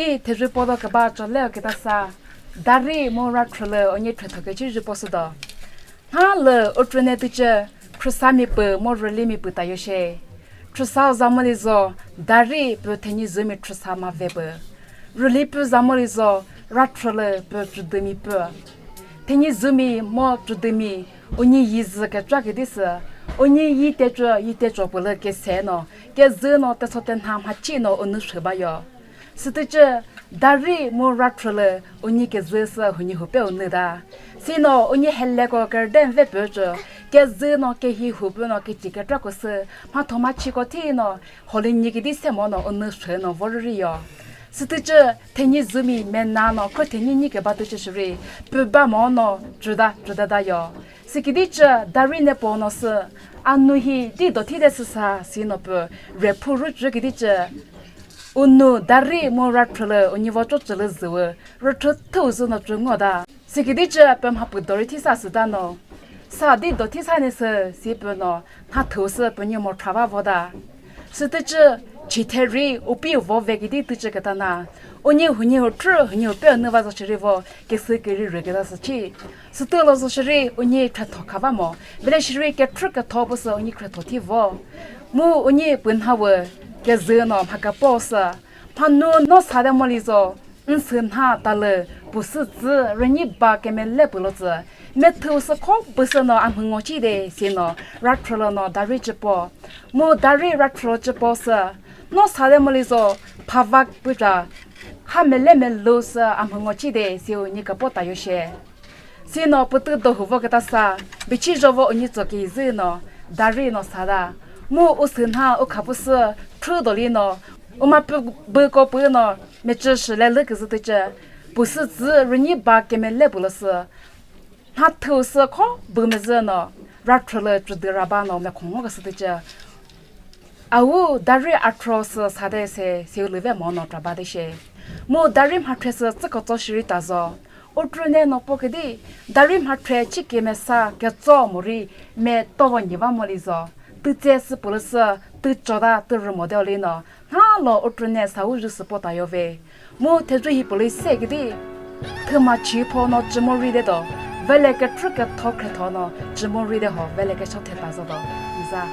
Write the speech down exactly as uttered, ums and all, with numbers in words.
Thejü podo keba chole okita sa, Dari mu Rathrülü onyi thretho kechi jü posüdo. Nha lü utrüne tüche, khrüsami pü mu rülimi pü tayo she. Khrüsa zamüli zo, Dari pü thenyi zümi khrüsa ma ve pü. Rüli pü zamüli zo, Rathrülü pü chüdümi pü. Thenyi zümi mo chüdümi, unyi yi zü ketra kidisü, unyi yi techo, yi techo pülü kese no, kezü no, teso tenha mhachi no, unu sheba yo. Sütüche, Dari mu Rathrülü unyi kezü sü hunyi hupe unü da. Sino unyi heleko kerden ve pöcho, kezü no kehi hupe no kechi ketra kusü, mhatho mhachi ko thi no, holi nyi kidi semo no unü shwe no vorüri yo. Sütüche, thenyi zümi mena no, kho thenyi nyi keba tüche shiri, pü ba mo no, chüda, chüda da yo. Sikidi che, Dari ne po no sü, anu hi di do thi de sü sa, sino pü, re phu ru chü kidi che, Unu Dari mu Rathrülü unyi vo cho chülü züwü, rüthü thüu zü no chü ngo da. Sikidi chü pü mha pü dori thisa sü da no. Sa di do thisa ne sü si pü no, nha thüu sü pü nyi mo thra va vo da. Sütüchü, chitheri upi vo ve kidi tüchü keta na. Unyi hunyi hu thrü, hunyi hu pe nü va zo chiri vo, kesü kiri rü keta sü chi. Sütü lo zo shiri unyi kretho khava mo. Vele shiri kethrü ketho pü sü unyi kretho thi vo. Mu unyi pünha wü kezü no mha kepo sü. Phanu no sade moli zo. Nsü nha talü püsü tsü rünyi ba kemele pü lo tsü. Methü sü kho püsü no amhü ngo chi de si no Rathrülü no Dari chü po. Mu Dari Rathrülü chü po sü. No sade moli zo phava püta. Ha mele melu sü amhü ngo chi de si unyi kepo tayo she. Sino pütü do huvo keta sa, bichi jovo unyi tso ki zü no, Dari no sada. Mu usü nha u khapüsü, phrü doli no, uma pü-, bü ko pü no, mechü shile lü küzü tüche. Püsü tsü rünyi ba kemele pü lo sü. Nha thüu sü kho bü mezü no, Rathrülü chüdü raba no, mekhongo küsü tüche. Awu Dari athro sü sade se, se ulü ve mo no traba de she. Mu Dari mhathre sü tsüko tso shiri ta zo. Utrüne no po kedi, Dari mhathre chikeme sa ketso mori me tovo nyiva moli zo. Tütse sü pülü sü, tü choda, tü rü mo de oli no. Nha lo utrüne sa u jü sü po ta yo ve. Mu thejü hi pülü se kedi. Thüma chi pho no chü mori de do. Vele kethrü ketho kretho no chü mori de ho, vele kesho the ta zo do. Iza.